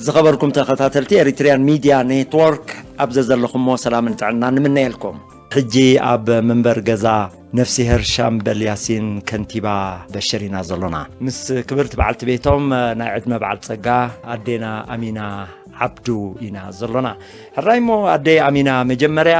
ዝኸበርኩም ተኸታተልቲ ኤሪትሪያን ሚድያ ኔትወርክ፣ ኣብ ዘዘለኹሞ ሰላምን ጥዕናን ንምነየልኩም። ሕጂ ኣብ መንበር ገዛ ነፍሲሄር ሻምበል ያሲን ከንቲባ በሽር ኢና ዘሎና። ምስ ክብርቲ በዓልቲ ቤቶም ናይ ዕድመ በዓል ጸጋ ኣዴና ኣሚና ዓብዱ ኢና ዘሎና። ሕራይ እሞ ኣደይ ኣሚና፣ መጀመርያ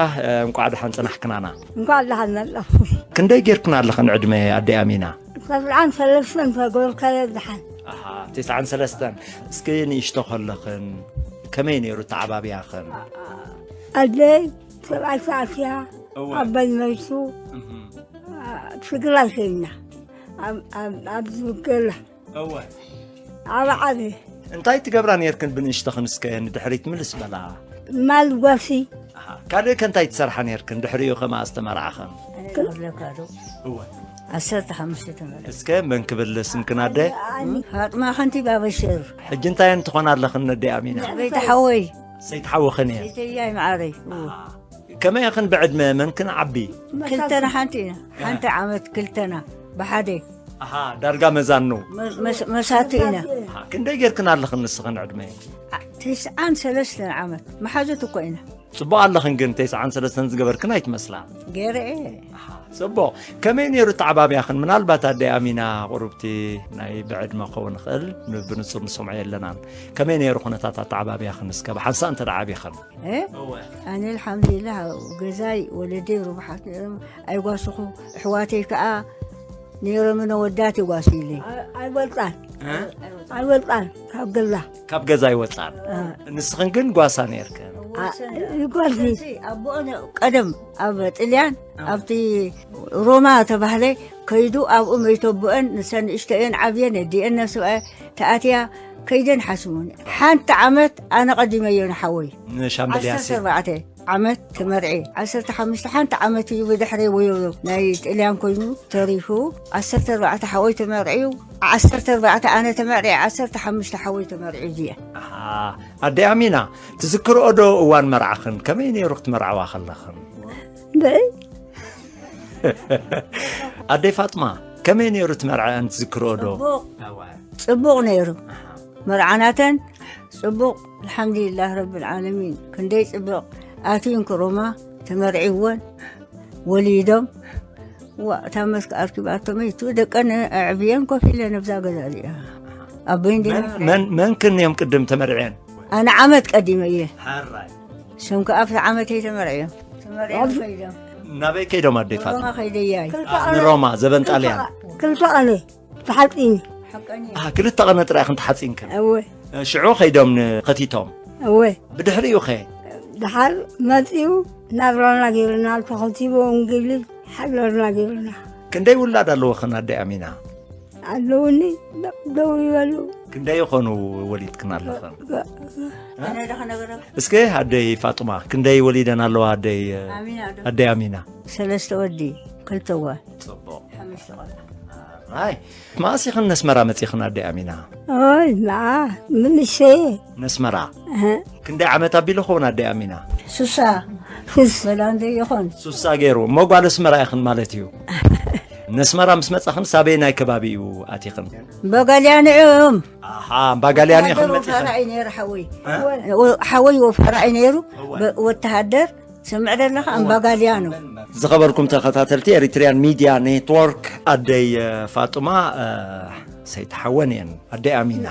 እንቋዕ ደሓን ጽናሕክናና። እንኳዕ ደሓን መጣኹም። ክንደይ ጌርክና ኣለኽን ዕድመ ኣደይ ኣሚና? ተስዓን ሰለስተን ተገብርከዮ ደሓን። ኣሃ፣ ተስዓን ሰለስተን። እስኪ ንእሽቶ ከለኽን ከመይ ነይሩ ተዓባብያኽን? ኣደይ ሰብኣይ ሰኣትያ፣ እወ። ኣቦይ መይቱ፣ እህ። ትግራይ ከይና። ኣብ- ኣብ- ኣብዚ ገላ እወ። ኣብ ዓቢ እንታይ ትገብራ ነርክን ብንእሽቶኽን እስከ ንድሕሪት ምልስ በላ? ማል ጓሲ። ኣሃ፣ ካልእ ከ እንታይ ትሰርሓ ነርክን ድሕሪኡ ከማ ዝተመርዓኽን? ክብለካ ዶ? እወ። ዓሰርተ ሓሙሽተ ተመረጽ። እስከ መን ክብል ስምክን ኣደ? ፋጥማ ከንቲባ በሽር። ሕጂ እንታይ እየን ትኾና ኣለኽን ነደ ኣሚና? ሰበይቲ ሓወይ። ሰይቲ ሓውኽን እየ። ሰይተያይ መዓረይ። እወ። ኣሃ። ከመይ ኢኽን ብዕድመ መንክን ዓቢ? ክልተና ሓንቲ ኢና። ሓንቲ ዓመት ክልተና ብሓደ። ኣሃ፣ ዳርጋ መዛኑ። መ- መስ- መሳቱ ኢና። ኣሃ፣ ክንደይ ጌርክን ኣለኽን ንስኽን ዕድመ? ዓ- ተስዓን ሰለስተን ዓመት መሓዙት እኮ ኢና። ጽቡቕ ኣለኽን ግን ተስዓን ሰለስተን ዝገበርክን ኣይትመስላን። ገይረ እየ። ኣሃ፣ ጽቡቕ። ከመይ ነይሩ ተዓባብያኽን? ምናልባት ኣደይ ኣሚና ቁሩብቲ ናይ ብዕድመ ክኸውን ይኽእል፣ ን- ብንጹር ንሰምዖ የለናን። ከመይ ነይሩ ኩነታት ኣተዓባብያኽን እስከ ብሓንሳእ እንተ ደኣ ዓቢኽን? እ? እወ። ኣነ ኣልሓምዱሊላህ ገዛይ ወለደይ ርቡሓት ነይሮም፣ ኣይጓስኹ። ኣሕዋተይ ከኣ ነይሮምን ኣወዳት ይጓስይለይ። ኣይ- ኣይወልጣን። እ? ኣይወልጣን ካብ ገዛ። ካብ ገዛ ኣይወጻን። እ። ንስኽን ግን ጓሳ ነይርክን? ኣ- ይጓስይ። ኣቦኦን ቀደም ኣብ ጥልያን ኣብቲ ሮማ ተባህለ ከይዱ ኣብኡ መይተቦአን ንሰን ንእሽተየን ዓብየን ኣዲአን ናብ ሰብኣይ ተኣትያ ከይደን ሓስሙን። ሓንቲ ዓመት ኣነ ቀዲመዮ ንሓወይ። ንሻምበል ዓሰርተ ያሲን። ኣርባዕተ ዓመት ተመርዒ። ዓሰርተ ሓሙሽተ ሓንቲ ዓመት እዩ ብድሕሪ ወዮ ናይ ጥልያን ኮይኑ ተሪፉ። ዓሰርተ ኣርባዕተ ሓወይ ተመርዒ። ዓሰርተ ኣርባዕተ ኣነ ተመርዒ። ዓሰርተ ሓሙሽተ ሓወይ ተመርዒ እዚአ። ኣሃ፣ ኣደ ኣሚና፣ ትዝክርኦ ዶ እዋን መርዓኽን? ከመይ ነይሩ ክትመርዓዋ ከለኽን? ብዒ ኣደይ ፋጥማ፣ ከመይ ነይሩ እቲ መርዓኣን ትዝክርኦ ዶ? ጽቡቕ። እወ። ጽቡቕ ነይሩ። ኣሃ። መርዓናተን ጽቡቕ፣ ኣልሓምዱሊላህ ረብል ዓለሚን። ክንደይ ጽቡቕ። ኣትዩን ክሮማ ተመርዒወን ወሊዶም። ዋ፣ እታ መስክ ኣርኪባቶም እዩ። እቱ ደቀን ኣዕብየን ኮፍ ኢለን ኣብዛ ገዛ እዚኣ። ኣቦይ እንዲና መን- መን- መን ክን እዮም ቅድም ተመርዕየን? ኣነ ዓመት ቀዲመ እየ። ሓራይ። እሶም ከኣ ኣብቲ ዓመተይ ተመርዕዮም። ተመርዕዮም ናብ- ከይዶም። ናበይ ከይዶም ኣደይ ፋጥማ? ሮማ ከይደያይ። ክልተ ኣ- ቀነ- ንሮማ፣ ዘበን ጣልያን። ክልተ ቀነ ተሓጺኒ። ሓቀኒ። ኣሃ፣ ክልተ ቀነ ጥራይ ኢኽን ተሓጺንክን? እወ። እ፣ ሽዑ ከይዶም ንኸቲቶም? እወ። ብድሕሪኡ ኸ? ድሓር መጺኡ ናብ ሮና ገይሩና፣ ተኸቲቡ እንግሊዝ ሓሎና ገይሩና። ክንደይ ውላድ ኣለወኽን ኣደይ ኣሚና? ኣለውኒ፣ ደው ይበሉ። ክንደይ ይኾኑ ወሊድክን ኣለኽን? ገ- ገ- ኣነ ዶ ክነግረካ? እስከ ኣደይ ፋጡማ፣ ክንደይ ወሊደን ኣለዋ ኣደይ፣ እ፣ ኣሚና ዶ? ኣደይ ኣሚና? ሰለስተ ወዲ፣ ክልተ ጓል። ጽቡቕ። ሓሙሽተ ቆልዓ። ኣይ፣ መኣስ ኢኽን ነስመራ መጺኽን ኣደይ ኣሚና? ኦይ፣ መኣ፣ ምንሸ። ነስመራ? እህ። ክንደይ ዓመት ኣቢሉ ኸውን ኣደይ ኣሚና? ሱሳ። ሱስ። በላ እንደ ይኾን። ሱሳ ገይሩ። እሞ ጓል ኣስመራ ኢኽን ማለት እዩ። ነስመራ ምስ መጻኽን ሳበይ ናይ ከባቢ እዩ ኣቲኽን? በጋልያን እዮም። ኣሃ፣ እምባጋልያን ኢኽን ወታደር መጺኽን? ወፈራ እዩ ነይሩ ሓወይ። እ? ወ-፣ ሓወይ ወፈራ እዩ ነይሩ። እወ። በ-፣ ወተሃደር ስምዕ ደለኻ እምባጋልያኖ። ዝኸበርኩም ተኸታተልቲ ኤሪትሪያን ሚድያ ኔትወርክ፣ ኣደይ ፋጡማ፣ እ፣ ሰይተሓወን እየን፣ ኣደይ ኣሚና።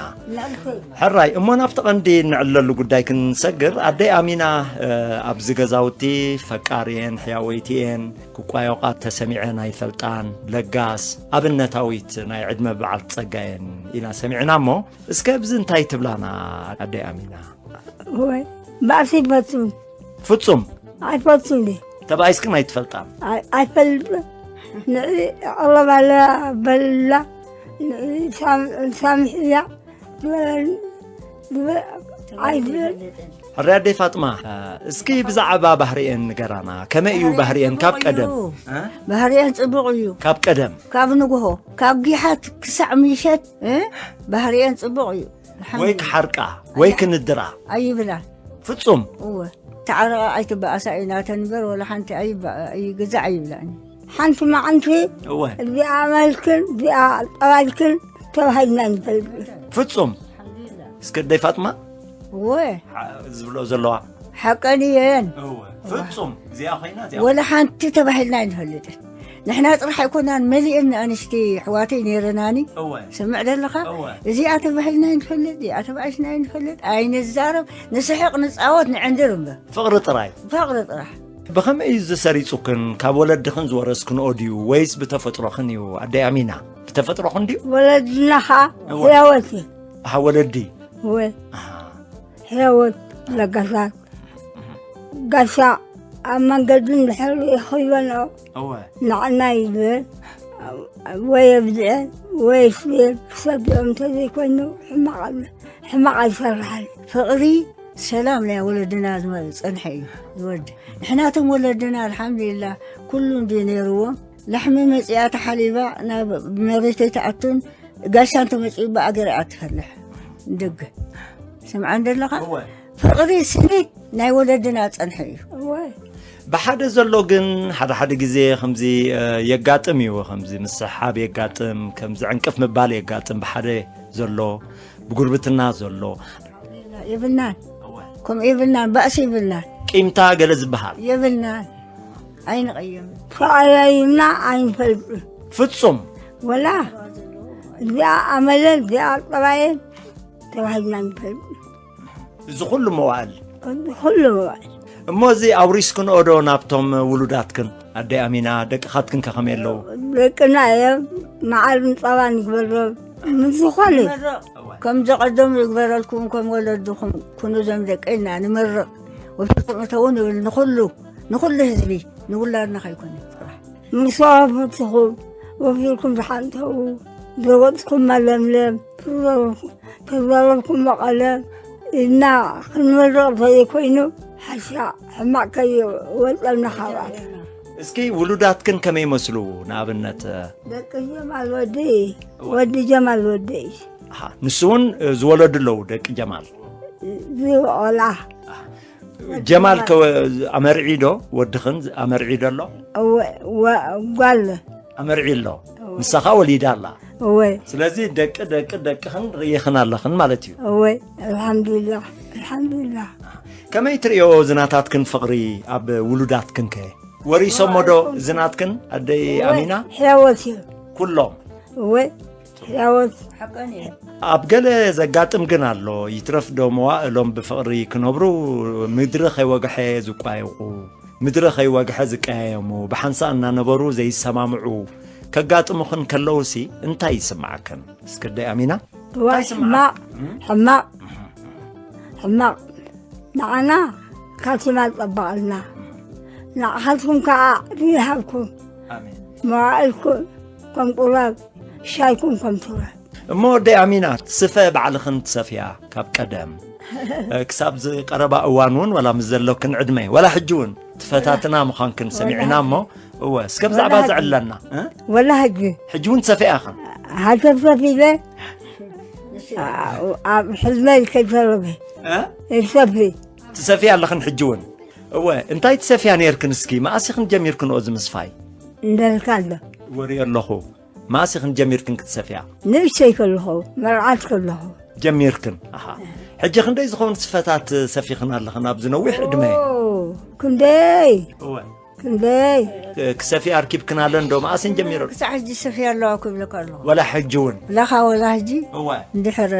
ሕራይ፣ እሞ ናብቲ ቀንዲ እንዕለሉ ጉዳይ ክንሰግር፣ ኣደይ ኣሚና፣ እ፣ ኣብዚ ገዛውቲ ፈቃሪ እየን፣ ሕያወይቲ እየን፣ ክቋየቋ ተሰሚዐን ኣይፈልጣን፣ ለጋስ፣ ኣብነታዊት ናይ ዕድመ በዓል ጸጋ እየን ኢና ሰሚዕና እሞ፣ እስከ ኣብዚ እንታይ ትብላና ኣደይ ኣሚና? ወይ፣ ባእሲ ይፈቱን። ፍጹም? ኣይፈቱን። ተባኢስክን ኣይትፈልጣን? ኣይ-፣ ኣይፈልጥን። ንዒ ኣቕረባላ በላ፣ ንዒ ሳም-፣ ሳምሕያ ዝበለኒ፣ ዝበ-፣ ኣይዝበል። ሕራይ ኣደይ ፋጥማ፣ እስኪ ብዛዕባ ባህሪኤን ንገራና። ከመይ እዩ ባህሪኤን ካብ ጽቡቕ እዩ። ቀደም? እ? ባህሪኤን ጽቡቕ እዩ። ካብ ቀደም? ካብ ንግሆ፣ ካብ ጊሓት ክሳዕ ምሸት፣ እ? ባህሪኤን ጽቡቕ እዩ። ወይ ኣልሓምዱሊላህ። ክሓርቃ፣ ወይ ኣያ-፣ ክንድራ። ኣይብላን። ፍጹም? እወ። ተዓረቓ ኣይትበኣሳ እዩ ናተን እምበር፣ ወላ ሓንቲ ኣይበ-፣ ኣይግዛዕ ኣይብላን። ሓንቲ መዓልቲ እወ። እዚኣ መልክን እዚኣ ጠባይክን ተባሂልና ንፈልጥ። ፍጹም? ኣልሓምዱሊላህ። እስከ ኣደይ ፋጥማ? እወ። ዝብሎ ዘለዋ። ሓቀን እየን። እወ። ፍጹም እዚኣ ኮይና እዚኣ ወላ ሓንቲ ተባሂልና ኣይንፈልጥን። ንሕና ጥራሕ ኣይኮናን፣ መሊእን ኣንሽቲ ኣሕዋተይ ነይረናኒ። እወ። ስምዕ ደለኻ? እወ። እዚኣ ተባሂልና ኣይንፈልጥ፣ እዚኣ ተባኢስና ኣይንፈልጥ፣ ኣይንዛረብ፣ ንስሕቕ ንፃወት ንዕንድር እምበር። ፍቕሪ ጥራይ። ፍቕሪ ጥራሕ። ብኸመይ እዩ ዝሰሪጹክን? ካብ ወለድኽን ዝወረስክንኦ ድዩ ወይስ ብተፈጥሮኽን እዩ ኣደይ ኣሚና? ብተፈጥሮኽን ድዩ? ወለድና ኸዓ እወ። ህያወት እዩ። ኣሃ ወለዲ። እወ ኣሃ። ህያወት ለጋሳት ጋሻ ኣብ መንገዲ እንድሕር ይኸይበንኦ እወ። ንዓና ይብል ወይ የብድዐን ወይ ስቤል ክሰድኦም እንተዘይኮይኑ ሕማቕ ኣሎ ሕማቕ ኣይሰርሓን ፍቕሪ ሰላም ናይ ወለድና ዝመ- ዝጸንሐ እዩ ዝወድ ንሕናቶም ወለድና ኣልሓምዱሊላ ኩሉ እንዲ ነይርዎም ላሕሚ መጺኣ ተሓሊባ ናብ መሬተይ ተኣቱን ጋሻ እንተመጺኡ ብኣገር እያ ትፈልሕ ንደገ ስምዓ እንደለኻ እወ። ፍቕሪ ስኒት ናይ ወለድና ጸንሐ እዩ እወ ብሓደ ዘሎ ግን ሓደ ሓደ ግዜ ከምዚ እ፣ የጋጥም እዩ። ከምዚ ምስሓብ የጋጥም፣ ከምዚ ዕንቅፍ ምባል የጋጥም። ብሓደ ዘሎ ብጉርብትና ዘሎ የብልናን ከምኡ የብልናን ባእሲ የብልናን ቂምታ ገለ ዝበሃል የብልናን ኣይንቐየም ተቐያይምና ኣይንፈልጥን ፍጹም ወላ እዚኣ ኣመለን እዚኣ ጠባየን ተባሂልና ንፈልጥ እዚ ኩሉ መዋእል ኩሉ መዋእል እሞ እዚ ኣውሪስክንኦ ዶ ናብቶም ውሉዳትክን ኣደይ ኣሚና ደቅኻትክን ከ ከመይ ኣለዉ ደቅና እዮም መዓርን ጸባን ይግበሮም ምስ ዝኾነ ከም ዘቐደሙ ይግበረልኩም ከም ወለድኹም ኩኑ ዘም ደቀ ኢልና ንምርቕ ወፊርኩም እተዉ ንብል ንኹሉ ንኹሉ ህዝቢ ንውላድና ከይኮነ ጥራሕ ምስ ወፈትኹም ወፊርኩም ዝሓንተዉ ዘወፅኩም መለምለም ተዛረብኩም መቐለም ኢልና ክንምርቕ ዘይኮይኑ ሓሻ ሕማቕ ከይወፀልና ካብኣት እስኪ ውሉዳትክን ከመይ ይመስሉ ንኣብነት ደቂ ጀማል ወዲ ወዲ ጀማል ወዲ እዩ ኣሃ፣ ንሱ እውን እ፣ ዝወለዱ ኣለዉ ደቂ ጀማል ዝቆላ ጀማል ከ ኣመርዒ ዶ ወድኽን ኣመርዒ ዶ ኣሎ ጓል ኣመርዒ ኣሎ ንሳኻ ወሊዳ ኣላ እወ ስለዚ ደቂ ደቂ ደቅኽን ርኢኽን ኣለኽን ማለት እዩ እወ ኣልሓምዱሊላህ ኣልሓምዱሊላህ ከመይ ትርእዮ ዝናታትክን ፍቕሪ ኣብ ውሉዳትክን ከ ወሪሶሞ ዶ ዝናትክን ኣደይ ኣሚና ሕያወት እዩ ኩሎም እወ ሕያወት ሓቀን እዩ ኣብ ገለ ዘጋጥም ግን ኣሎ ይትረፍ ዶ መዋእሎም ብፍቕሪ ክነብሩ ምድሪ ከይወግሐ ዝቋየቑ ምድሪ ከይወግሐ ዝቀያየሙ ብሓንሳእ እናነበሩ ዘይሰማምዑ ከጋጥሙኽን ከለውሲ እንታይ ይስምዓክን እስክደይ ኣሚና እዋ ሕማቕ ሕማቕ ሕማቕ ንዓና ካቲማ ዝጠበቐልና ንዓኻትኩም ከዓ ዕድል ይሃብኩም መዋእልኩም ከም ቁራብ ሻይኩም ከም ቱራብ እሞ ወደይ ኣሚና ስፈ ባዕልኽን ትሰፍያ ካብ ቀደም እ፣ ክሳብ ዝቀረባ እዋን እውን ወላ ምስ ዘሎክን ዕድመ ወላ ሕጂ እውን ትፈታትና ምዃንክን ሰሚዕና እሞ እወ እስከ ብዛዕባ ዝዕለና እ? ወላ ሕጂ ሕጂ እውን ትሰፍያ ኢኽን ሃተፍተፍ ኢለ ኣብ ሕዝበይ ከይተረፈ እ? ይሰፊ ትሰፍያ ኣለኽን ሕጂ እውን እወ እንታይ ትሰፍያ ነርክን እስኪ መኣስ ኢኽን ጀሚርክንኦ እዚ ምስፋይ እንደልካ ኣሎ ወሪኦ ኣለኹ መኣስ ኢኽን ጀሚርክን ክትሰፍያ ንእሽተይ ከለኹ መርዓት ከለኹ ጀሚርክን ኣሃ ሕጂ ክንደይ ዝኸውን ስፈታት ሰፊኽን ኣለኽን ኣብዚ ነዊሕ ዕድመ ክንደይ እወ ክንደይ ክሰፊ ኣርኪብክን ኣለን ዶ መኣስን ጀሚረ ክሳዕ ሕጂ ሰፊ ኣለዋ እኮ ይብለካ ኣለኹ ወላ ሕጂ እውን ለኻ ወላ ሕጂ እወ እንድሕር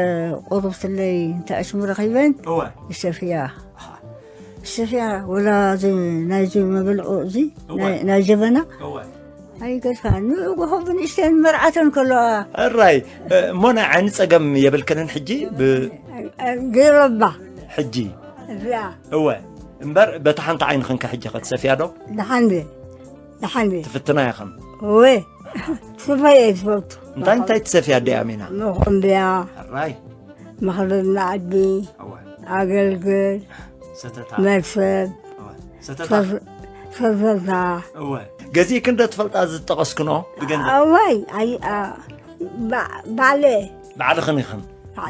ቁሩብ ስለይ እንተ ኣሽሙ ረኺበን እወ ይሰፍያ ይሰፍያ ወላ እዚ ናይዚ መበልዑ እዚ ናይ- ናይ ጀበና እወ ኣይገድፋ ንእጉሆ ብንእሽተን መርዓተን ከለዋ ሕራይ እሞ ናይ ዓይኒ ጸገም የብልክንን ሕጂ ብ- ገይረባ ሕጂ እዚኣ እወ እምበር በቲ ሓንቲ ዓይንኽን ከ ሕጂ ከትሰፍያ ዶ ደሓንደ ደሓንደ ትፍትና ኢኽን ወይ ስፈይ እየ ዝፈቱ እንታይ እንታይ ትሰፍያ ኣደይ ኣሚና መኾንብያ ሕራይ መኽደን መኣዲ እወ ኣገልግል ሰተታ መሰብ እወ ሰተታ ሰተታ እወ ገዚእክን ዶ ትፈልጣ ዝጠቐስክኖ ብገንዘብ ኣዋይ ኣይ- ኣ- ባ- ባለ ባዕልኽን ኢኽን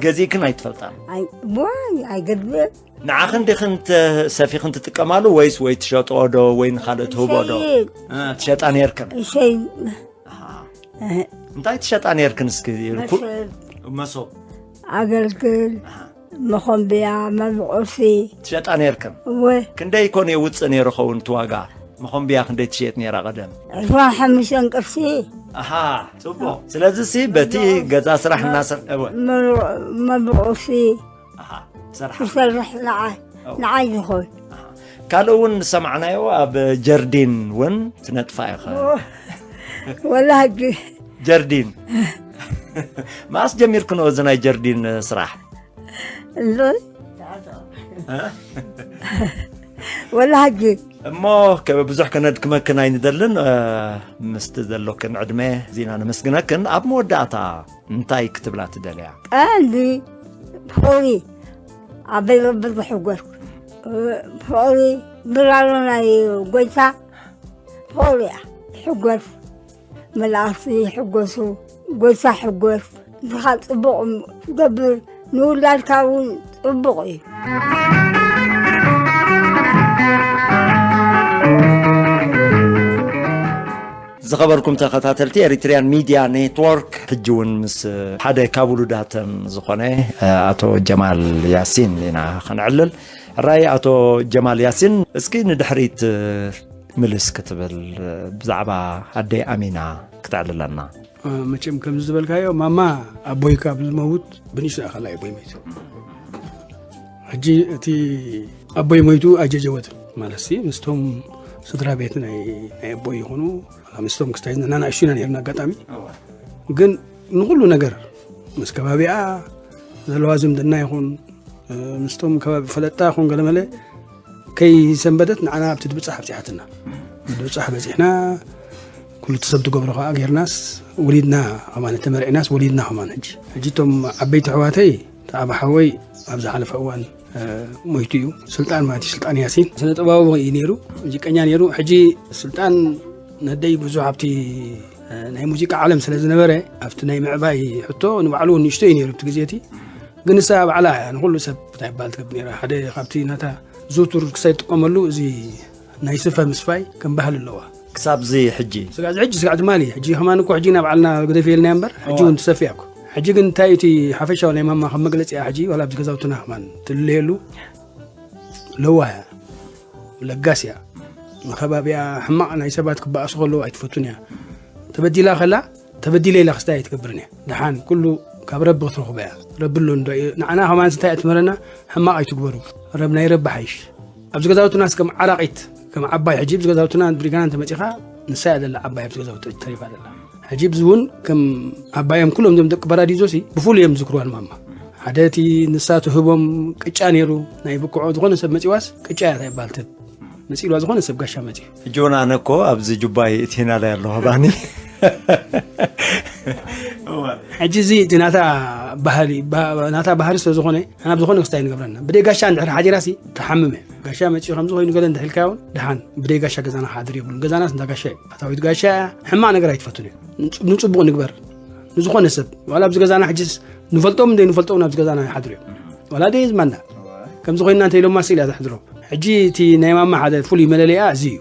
ገዚእክን ኣይትፈልጣን ኣይ- ዋይ ኣይገድብን ንዓኽን ዲኽን ተ- ሰፊኽን ትጥቀማሉ ወይስ ወይ ትሸጥኦ ዶ ወይ ንኻልእ ትህቦ ዶ ሸይጥ እ፣ ትሸጣ ነርክን እሸይ እንታይ ትሸጣ ነርክን እስኪ ኩ- መሰብ መሶብ ኣገልግል መኾምብያ፣ መብቆሲ። ትሸጣ ነርክን? እወ። ክንደይ ኮን የውፅእ ነይሩ ኸውን እቲ ዋጋ? መኾምብያ ክንደይ ትሸየጥ ነይራ ቀደም? ዕስራን ሓሙሽተን ቅርሺ። ኣሃ፣ ፅቡቕ። ስለዚ ሲ በቲ ገዛ ስራሕ እናሰር እወ። መብቆሲ። ኣሃ፣ ትሰርሓ። ክሰርሕ ንዓይ ንዓይ ዝኸውን። ካልእ እውን ዝሰማዕናዮ ኣብ ጀርዲን እውን ትነጥፋ ኢኸ? ወላ ሕጂ ጀርዲን መኣስ ጀሚርክኖ እዚ ናይ ጀርዲን ስራሕ? እዞይ ወላ ሕጂ እሞ ብዙሕ ከነድክመክን ኣይንደልን። ምስቲ ዘሎክን ዕድመ ዚና ነመስግነክን። ኣብ መወዳእታ እንታይ ክትብላ ትደልያ? ቀንዲ ፍቕሪ ኣበይ ረቢ ዝሕጎስ ፍቕሪ ብራሎ ናይ ጎይታ ፍቕሪ እያ። ሕጎስ መላእኽቲ ይሕጎሱ። ጎይታ ሕጎስ። ንስኻ ጽቡቕ ገብር፣ ንውላድካ እውን ጽቡቕ እዩ። ዝኸበርኩም ተኸታተልቲ ኤሪትሪያን ሚድያ ኔትወርክ፣ ሕጂ እውን ምስ ሓደ ካብ ውሉዳተን ዝኾነ ኣቶ ጀማል ያሲን ኢና ከነዕልል። ሕራይ ኣቶ ጀማል ያሲን፣ እስኪ ንድሕሪት ምልስ ክትብል ብዛዕባ ኣደይ ኣሚና ክተዕልለና። መቸም ከምዚ ዝበልካዮ ማማ ኣቦይ ካብ ዝመውት ብንእሽቶ ኣኸላ ኣቦይ መይቱ። ሕጂ እቲ ኣቦይ ሞይቱ ኣጀጀወትን ማለት ሲ ምስቶም ስድራ ቤት ናይ ናይ ኣቦይ ይኹኑ ምስቶም ክስታይ ንሕና ንኣሽቱ ኢና ነርና ኣጋጣሚ ግን ንኹሉ ነገር ምስ ከባቢኣ ዘለዋ ዝምድና ይኹን ምስቶም ከባቢ ፈለጣ ይኹን ገለመለ ከይሰንበደት ንዓና ኣብቲ ድብፃሕ ኣብፂሓትና። ድብፃሕ በፂሕና ክልተ ሰብ ትገብሮ ከዓ ጌርናስ ወሊድና ከማን ተመርዒናስ ወሊድና ከማን ሕጂ ሕጂ እቶም ዓበይቲ ኣሕዋተይ እቲ ዓብ ሓወይ ኣብ ዝሓለፈ እዋን ሞይቱ እዩ። ስልጣን ማለት እዩ ስልጣን ያሲን ስነ ጥበባዊ እዩ ነይሩ፣ ሙዚቀኛ ነይሩ። ሕጂ ስልጣን ነደይ ብዙሕ ኣብቲ ናይ ሙዚቃ ዓለም ስለ ዝነበረ ኣብቲ ናይ ምዕባይ ሕቶ ንባዕሉ ንእሽቶ እዩ ነይሩ ኣብቲ ግዜ እቲ። ግን ንሳ ባዕላ እያ ንኹሉ ሰብ እንታይ ይባል ትገብር ነይራ። ሓደ ካብቲ ናታ ዝውቱር ክሳይ ትጥቀመሉ እዚ ናይ ስፈ ምስፋይ ከም ባህሊ ኣለዋ። ክሳብ እዚ ሕጂ ስጋዕ እዚ ሕጂ ስጋዕ ትማሊ ሕጂ ከማን እኮ ሕጂ ኢና ባዕልና ግደፍ ኢልናያ እምበር ሕጂ እውን ትሰፍያ እኮ። ሕጂ ግን እንታይ እቲ ሓፈሻዊ ናይ ማማ ከም መግለፂ እያ። ሕጂ ዋላ ኣብዚ ገዛውትና ከማን ትልለየሉ ለዋህ እያ፣ ለጋስ እያ። ንከባቢያ ሕማቕ ናይ ሰባት ክበኣሱ ከለዉ ኣይትፈቱን እያ። ተበዲላ ከላ ተበዲለ ኢላ ክስታይ ኣይትገብርን እያ። ደሓን ኩሉ ካብ ረቢ ክትረኽቦ እያ። ረቢ ኣሎ እንዶ እዩ። ንዓና ከማን እንታይ እያ ትምህረና? ሕማቕ ኣይትግበሩ፣ ረብ ናይ ረቢ ሓይሽ። ኣብዚ ገዛውትናስ ከም ዓራቒት ከም ዓባይ ሕጂ ኣብዚ ገዛውትና ብሪጋና እንተመፂኻ ንሳ እያ ዘላ ዓባይ ኣብዚ ገዛውቲ ተሪፋ ዘላ። ሕጂ ብዚ እውን ከም ዓባዮም ኩሎም እዞም ደቂ ፓራዲዞ ሲ ብፍሉይ እዮም ዝዝክርዋ ንማማ። ሓደ እቲ ንሳ ትህቦም ቅጫ ነይሩ ናይ ብክዖ ዝኾነ ሰብ መፂዋስ ቅጫ እያ ይባል ትህብ መፂልዋ ዝኾነ ሰብ ጋሻ መፂ ሕጂ እውን ኣነ እኮ ኣብዚ ጁባይ እቲናላይ ኣለኹ ባኒ ሕጂ እዚ እቲ ናታ ባህሊ ናታ ባህሪ ስለ ዝኾነ ናብ ዝኾነ ክስታይ ንገብረና ብደይ ጋሻ እንድሕር ሓዲራ ሲ ትሓምም እያ ጋሻ መፂኡ ከምዚ ኮይኑ ገለ እንድሕልካ እውን ድሓን ብደይ ጋሻ ገዛና ክሓድር የብሉን ገዛናስ እንዳ ጋሻ እዩ ኣታዊት ጋሻ እያ ሕማቕ ነገር ኣይትፈቱን እዩ ንፅቡቕ ንግበር ንዝኾነ ሰብ ዋላ ኣብዚ ገዛና ሕጂስ ንፈልጦም እንደ ንፈልጦም ኣብዚ ገዛና ይሓድሩ እዮም ዋላ ደይ ዝማና ከምዚ ኮይና እንተ ኢሎም ማስል እያ ዘሕድሮም ሕጂ እቲ ናይ ማማ ሓደ ፍሉይ መለለያ እዚ እዩ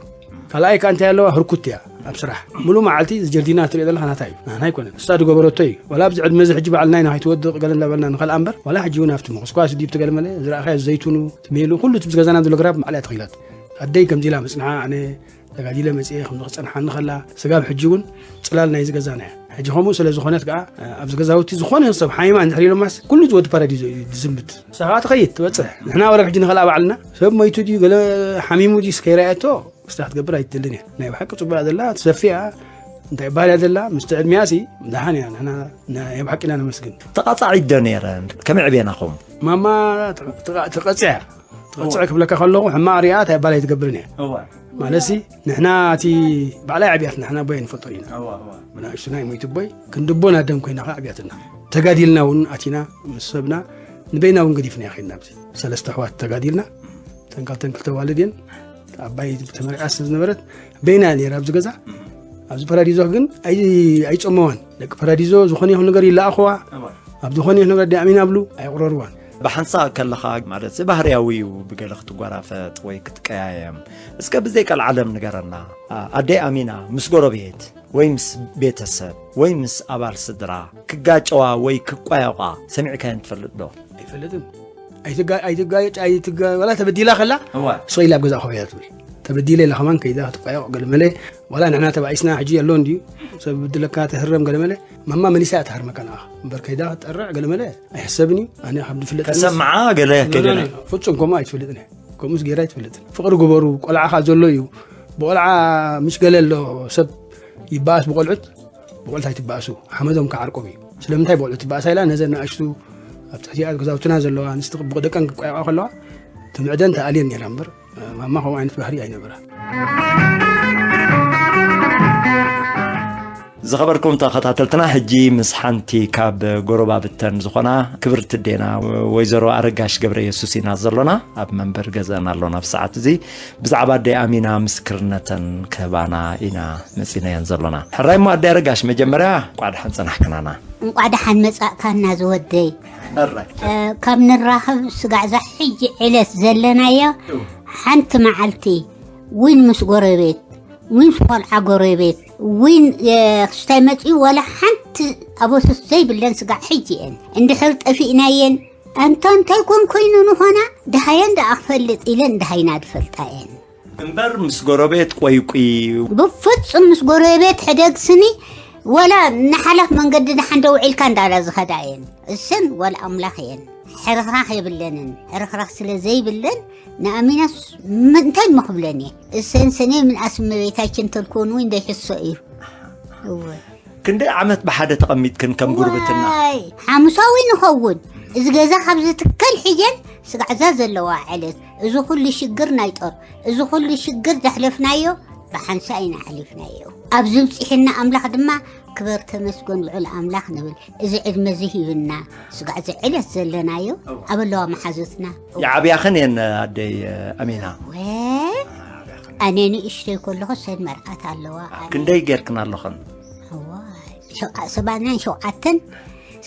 ካልኣይ ከዓ እንታይ ኣለዋ ህርኩት እያ ኣብ ስራሕ ሙሉ መዓልቲ ዝጀርዲና ትሪኦ ዘለካ ናታ እዩ ናና ኣይኮነን እሳ ዝገበረቶ እዩ ዋላ ኣብዚ ዕድመ እዚ ሕጂ በዓልና ኢና ከይትወድቕ ገለ እንዳበልና ንኸልኣ እምበር ዋላ ሕጂ እውን ኣብቲ ምኹስኳስ ድዩ ትገለመለ ዝረኣኻዮ ዘይቱኑ ትሜሉ ኩሉ እቲ ምስ ገዛና ዘሎ ግራብ ማዕልያ ተኺላት ኣደይ ከምዚ ኢላ መፅንሓ ኣነ ተጋዲለ መፅኤ ከም ዝክፀንሓኒ ከላ ስጋብ ሕጂ እውን ፅላል ናይዚ ገዛና እያ ሕጂ ከምኡ ስለ ዝኾነት ከዓ ኣብዚ ገዛውቲ ዝኾነ ሰብ ሓይማ እንድሕር ኢሎማስ ኩሉ እቲ ወዲ ፓራዲዞ እዩ ዝዝምት ንሳ ከዓ ትኸይድ ትበፅሕ ንሕና ወረብ ሕጂ ንኸልኣ ባዕልና ሰብ መይቱ ድዩ ገለ ሓሚሙ ድዩ ስከይረኣየቶ ክስታ ክትገብር ኣይትደልን እያ ናይ ብሓቂ ፅቡያ ዘላ ትሰፊያ እንታይ ባህል እያ ዘላ ምስቲ ዕድሚያ ሲ ደሓን እያ ንሕና ናይ ብሓቂ ኢና ነመስግን ተቓፃዒት ዶ ነይረ ከመይ ዕብየናኹም ማማ ተቐፅያ ትቐፅዐ ክብለካ ከለኹ ሕማቕ ሪኣ እንታይ ባላይ ትገብርን እያ ማለሲ ንሕና እቲ ባዕላይ ዕብያትና ሕና ቦይ ንፈልጦ ኢና ብናእሽቱና ይሞይቱ ቦይ ክንድቦን ኣደን ኮይና ከዓ ዕብያትና ተጋዲልና እውን ኣቲና ምስ ሰብና ንበይና እውን ገዲፍና ይኸድና ብዚ ሰለስተ ኣሕዋት ተጋዲልና ተንካልተን ክልተ ዋልድ እየን ኣባይ ተመሪዓ ስለ ዝነበረት በይና እያ ነይራ ኣብዚ ገዛ ኣብዚ ፓራዲዞ ግን ኣይፀመዋን ደቂ ፓራዲዞ ዝኾነ ይኹን ነገር ይለኣኽዋ ኣብ ዝኾነ ይኹን ነገር ዳእሚና ብሉ ኣይቑረርዋን ብሓንሳእ ከለኻ ማለት ባህርያዊ እዩ ብገለ ክትጓራፈጥ ወይ ክትቀያየም እስከ ብዘይ ቀልዓለም ንገረና ኣደይ ኣሚና ምስ ጎረቤት ወይ ምስ ቤተሰብ ወይ ምስ ኣባል ስድራ ክጋጨዋ ወይ ክቋየቋ ሰሚዕካየን ትፈልጥ ዶ? ኣይፈልጥን ኣይትጋ- ኣይትጋየጭ ኣይትጋ- ዋላ ተበዲላ ከላ እዋ ስቕ ኢላ ኣብ ገዛ ክበያ ትብል። ተበዲለ ኢላ ከማን ከይዳ ክትቋየቕ ገለመለ። ዋላ ንሕና ተባኢስና ሕጂ የሎን ድዩ ሰብ ብድለካ ተህረም ገለመለ። ማማ መሊሳ እያ ትሃርመካ ንዓኻ እምበር ከይዳ ክትጠርዕ ገለመለ ኣይሕሰብን እዩ። ኣነ ካብ ዝፍለጥ ተሰምዓ ገለ ከይደ ናይ ፍጹም ከምኡ ኣይትፈልጥን እያ። ከምኡስ ገይራ ኣይትፈልጥን። ፍቕሪ ግበሩ። ቆልዓ ከኣ ዘሎ እዩ። ብቆልዓ ምስ ገለ ኣሎ ሰብ ይበኣስ ብቆልዑት ብቆልታ ኣይትበኣሱ። ሓመዶም ክዓርቆም እዩ። ስለምንታይ ብቆልዑት ትበኣሳ ኢላ ነዘን ንኣሽቱ ኣብ ትሕቲኣ ገዛውትና ዘለዋ ኣንስቲ ብደቀን ክቋየቋ ከለዋ ትምዕደን ተኣልየን ነይራ እምበር ማማ ከምኡ ዓይነት ባህሪ ኣይነበራን። ዝኸበርኩም ተኸታተልትና ሕጂ ምስ ሓንቲ ካብ ጎረባብተን ዝኾና ክብርቲ ዴና ወይዘሮ ኣረጋሽ ገብረ የሱስ ኢና ዘሎና ኣብ መንበር ገዛና ኣሎና ኣብ ሰዓት እዚ ብዛዕባ ኣደይ ኣሚና ምስክርነተን ክህባና ኢና መፂናየን ዘሎና ሕራይ እሞ ኣደይ ኣረጋሽ መጀመርያ እንቋዕ ደሓን ፀናሕክናና እንቋዕ ደሓን መፃእካና ዝወደይ ካብ ንራኸብ ስጋዕ እዛ ሕጂ ዕለት ዘለናዮ ሓንቲ መዓልቲ ዊን ምስ ጎረቤት ዊን ቆልዓ ጎረቤት ዊን ክስታይ መፅኡ ዋላ ሓንቲ ኣበሱስ ዘይብለን ስጋዕ ሕጂ እየን እንድሕር ጠፊእናየን ኣንታ እንታይ ኮን ኮይኑ ንኾና ደሃየን ደኣ ክፈልጥ ኢለን ደሃይና ድፈልጣ እየን እምበር ምስ ጎረቤት ቆይቁይ ብፍፁም ምስ ጎረቤት ሕደግ ስኒ ወላ ንሓላፍ መንገዲ ደሓን ደው ዒልካ እንዳላ ዝኸዳ እየን እሰን ወላ ኣምላኽ እየን ሕርኽራኽ የብለንን ሕርኽራኽ ስለ ዘይብለን ንኣሚናስ እንታይ እሞ ክብለን እየ እሰን ሰኔ ምንኣስ እመቤታችን ተልኮን ወይ እንዳይሕሶ እዩ እወ ክንደይ ዓመት ብሓደ ተቐሚጥክን ከም ጉርብትና? ዋይ ሓሙሳዊ ንኸውን እዚ ገዛ ካብ ዝትከል ሕጀን ስጋዕዛ ዘለዋ ዕለት እዚ ኩሉ ሽግር ናይ ጦር እዚ ኩሉ ሽግር ዘሕለፍናዮ ብሓንሳ ኢና ኣሕሊፍናዮ ኣብዚ ብፂሕና ኣምላኽ ድማ ክበር ተመስገን ልዑል ኣምላኽ ንብል እዚ ዕድመ እዚ ሂብና ስጋዕ እዚ ዕለት ዘለናዮ ኣብ ኣለዋ መሓዙትና ይዓብያኽን እየን ኣደይ ኣሚና ወ ኣነ ንእሽተይ ከለኹ ሰን መርዓት ኣለዋ ኣነ ክንደይ ጌርክን ኣለኽን እዋይ ሸውዓ- ሰማንያን ሸውዓተን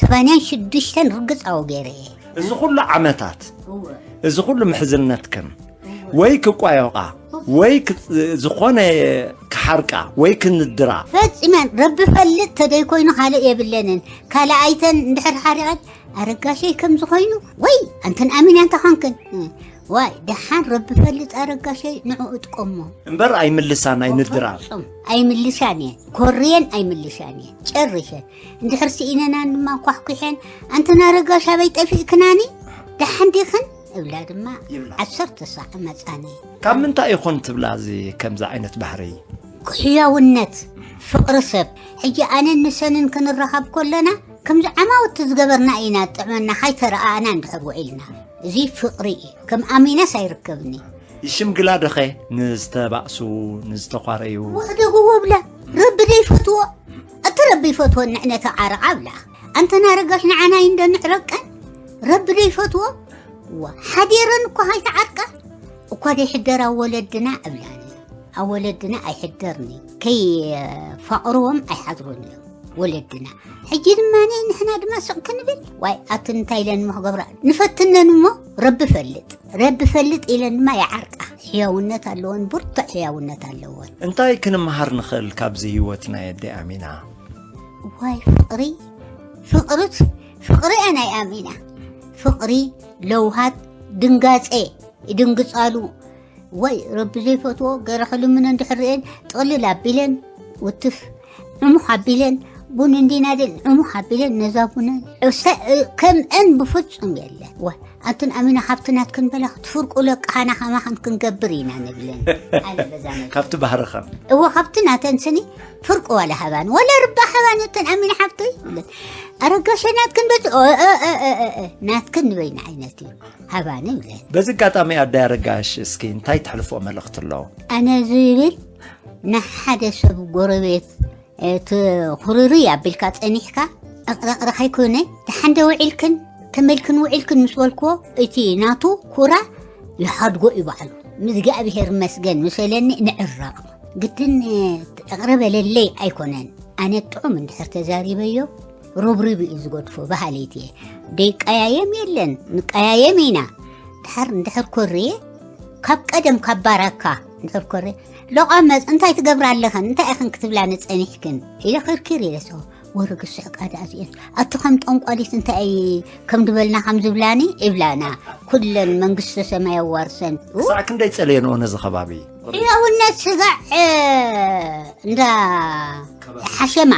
ሰማንያን ሽዱሽተን ርግፅ ኣው ገይረ እየ እዚ ኩሉ ዓመታት እወ እዚ ኩሉ ምሕዝነትክን ወይ ክቋየቋ ወይ ክ- ዝኾነ ክሓርቃ ወይ ክንድራ ፈፂመን ረቢ ፈልጥ ተደይ ኮይኑ ካልእ የብለንን ካልኣይተን እንድሕር ሓሪቐን ኣረጋሸይ ከምዚ ኮይኑ ወይ ኣንተን ኣሚና እንተኾንክን ዋይ ደሓን ረቢ ፈልጥ ኣረጋሸይ ንዑ እጥቆሞ እምበር ኣይምልሳን ኣይንድራን ፍጹም ኣይምልሻን እየን ኮርየን ኣይምልሻን እየን ጨርሸን እንድሕር ስኢነናን ድማ ኳሕኩሐን ኣንተን ኣረጋሽ ኣበይ ጠፊእክናኒ ደሓን ዲኽን እብላ ድማ ይብላ። ዓሰርተ ሳዕ መጻኒ ካብ ምንታይ ይኾን ትብላ እዚ ከምዚ ዓይነት ባህሪ ሕያውነት ፍቕሪ ሰብ ሕጂ ኣነን ንሰንን ክንራኸብ ከለና ከምዚ ዓማውቲ ዝገበርና ኢና ጥዕመና ካይተረኣኣና እንድሕር ውዒልና እዚ ፍቕሪ እዩ ከም ኣሚናስ ኣይርከብኒ ይሽምግላ ደኸ ንዝተባእሱ ንዝተዃረዩ ውሕደግዎ ብላ ረቢ ደይፈትዎ እቲ ረቢ ይፈትዎ ንዕነተ ዓረቓ ብላ ኣንተና ረጋሽ ንዓና እዩ እንዶ ንዕረቀን ረቢ ደይፈትዎ ሓዲረን እኳ ሃይተዓርቀ እኳ ደይሕደር ኣብ ወለድና እብላኒ ኣብ ወለድና ኣይሕደርኒ ከይፋቕርዎም ኣይሓድሩን እዮም ወለድና ሕጂ ድማ ንሕና ድማ ስቕ ክንብል ዋይ ኣቲ እንታይ ኢለን እሞ ክገብራ ንፈትነን እሞ ረቢ ፈልጥ ረቢ ፈልጥ ኢለን ድማ ይዓርቃ ሕያውነት ኣለወን ብርቱዕ ሕያውነት ኣለወን እንታይ ክንመሃር ንኽእል ካብዚ ህይወት ናይ ኣደ ኣሚና ዋይ ፍቕሪ ፍቕርት ፍቕሪ እያ ናይ ኣሚና ፍቕሪ ለውሃት ድንጋጼ ይድንግጻሉ ወይ ረቢ ዘይፈትዎ ገረ ክልምነ እንድሕር ርእየን ጥቕልል ኣቢለን ውትፍ ዕሙኽ ኣቢለን ቡን እንዲናደን ዕሙኽ ኣቢለን ነዛ ቡነን ከምአን ብፍጹም የለን ወይ ኣንትን ኣሚና ካብቲ ናትክን በላ ክትፍርቁ ለቃሓና ከማኽን ክንገብር ኢና ንብለን ኣለ በዛ ነገር ካብቲ ባህርኸን እወ ካብቲ ናተን ስኒ ፍርቁ ዋላ ሃባን ወላ ርባ ሃባን እተን ኣሚና ሓብተይ ይብለን ኣረጋሸ ናትክን በዚ ኦ፣ እ፣ እ፣ እ፣ እ፣ እ፣ ናትክን ንበይና ዓይነት እዩ ሃባኒ ይብለን በዚ ኣጋጣሚ ኣዳይ ኣረጋሽ እስኪ እንታይ ተሕልፎ መልእኽቲ ኣሎ ኣነ ዝብል ንሓደ ሰብ ጎረቤት እቲ ኩርርይ ኣቢልካ ጸኒሕካ እቕረቕረ ከይኮነ ደሓንደ ውዒልክን ከመልክን ውዒልክን ምስ በልክዎ እቲ ናቱ ኩራ ይሓድጎ እዩ ባዕሉ። ምዝጋኣብሄር መስገን ምሰለኒ ንዕረቕ ግድን እቕረ በለለይ ኣይኮነን። ኣነ ጥዑም እንድሕር ተዛሪበዮ ሩብሪብ እዩ ዝገድፎ በሃሊት እየ። ደይቀያየም የለን ንቀያየም ኢና። ድሓር እንድሕር ኮርየ ካብ ቀደም ካብ ባራካ እንድሕር ኮርየ ሎቓመጽ እንታይ ትገብራ ኣለኽን እንታይ ኢኽን ክትብላኒ ጸኒሕክን ኢለ ክርኪር ኢለ ሰው ወረ ግስዕ ቃዳ እዚአን ኣቲ ከም ጠንቋሊት እንታይ ከም ዝበልና ከም ዝብላኒ ይብላና። ኩለን መንግስተ ሰማይ ኣዋርሰን። ክሳዕ ክንደይ ጸለየንኦ ነዚ ከባቢ? ሕያውነት ስጋዕ እንዳ ሓሸማ፣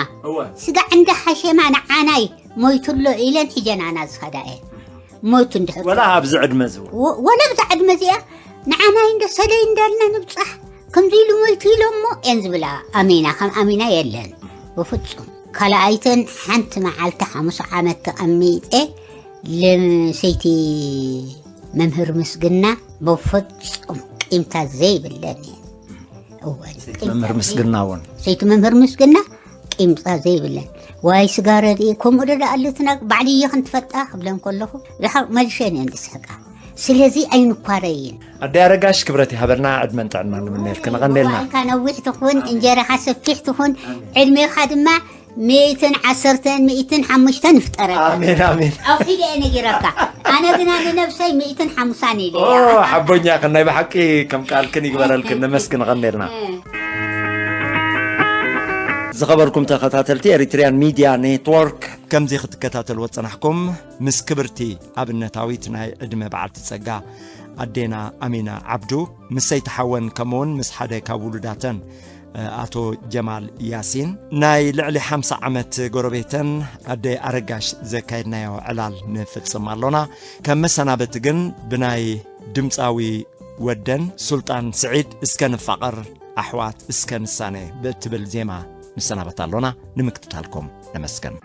ስጋዕ እንዳ ሓሸማ ንዓናይ ሞይቱሎ ኢለን ሒጀናና ዝኸዳ እየን። ሞይቱ እንድሕር ወላ ኣብዚ ዕድመ እዚ እውን ወ- ወላ ብዛ ዕድመ እዚኣ ንዓናይ እንደ ሰለይ እንዳልና ንብፃሕ ከምዚ ኢሉ ሞይቱ ኢሎሞ እየን ዝብላ። ኣሚና ከም ኣሚና የለን ብፍፁም። ካልኣይተን ሓንቲ መዓልቲ ሓሙስ ዓመት ተቐሚጠ ለምሰይቲ መምህር ምስግና ብፍፁም ቂምታ ዘይብለን እየን። እወን፣ ቂምታ መምህር ዘይ- ምስግና እውን ሰይቲ መምህር ምስግና ቂምታ ዘይብለን። ዋይ ስጋረ ድየ ከምኡ ዶ ደኣልትና ባዕልየ ክንትፈልጣ ክብለን ከለኹ ድሓር መልሸን እየን ዝስሕቃ። ስለዚ ኣይንኳረይን። ኣደ ኣረጋሽ ክብረት ይሃበልና፣ ዕድመን ጥዕና ንምነየልክ። ንቐንደልና። እዋንካ ነዊሕ ትኹን፣ እንጀራኻ ሰፊሕ ትኹን፣ ዕድሜኻ ድማ ሚእትን ዓሰርተን ሚእትን ሓሙሽተን ይፍጠረካ። ኣሜን ኣሜን። ኣውሒደ እየ ነጊረካ። ኣነ ግና ንነብሰይ ሚእትን ሓምሳን ኢለ ኦ እየ። ሓቦኛ ከን ናይ ብሓቂ ከም ቃልክን ይግበረልክን። ነመስግን። ንቐንደልና። ዝኸበርኩም ተኸታተልቲ ኤሪትሪያን ሚድያ ኔትወርክ፣ ከምዚ ክትከታተልዎ ዝጸናሕኩም ምስ ክብርቲ ኣብነታዊት ናይ ዕድመ በዓልቲ ጸጋ ኣዴና ኣሚና ዓብዱ፣ ምስ ሰይቲ ሓወን ከምኡውን ምስ ሓደ ካብ ውሉዳተን ኣቶ ጀማል ያሲን ናይ ልዕሊ ሓምሳ ዓመት ጎረቤተን ኣደ ኣረጋሽ ዘካየድናዮ ዕላል ንፍጽም ኣሎና። ከም መሰናበቲ ግን ብናይ ድምፃዊ ወደን ሱልጣን ስዒድ እስከ ንፋቐር ኣሕዋት እስከ ንሳነ ብእትብል ዜማ ንሰናበት ኣሎና። ንምክትታልኩም ነመስግን።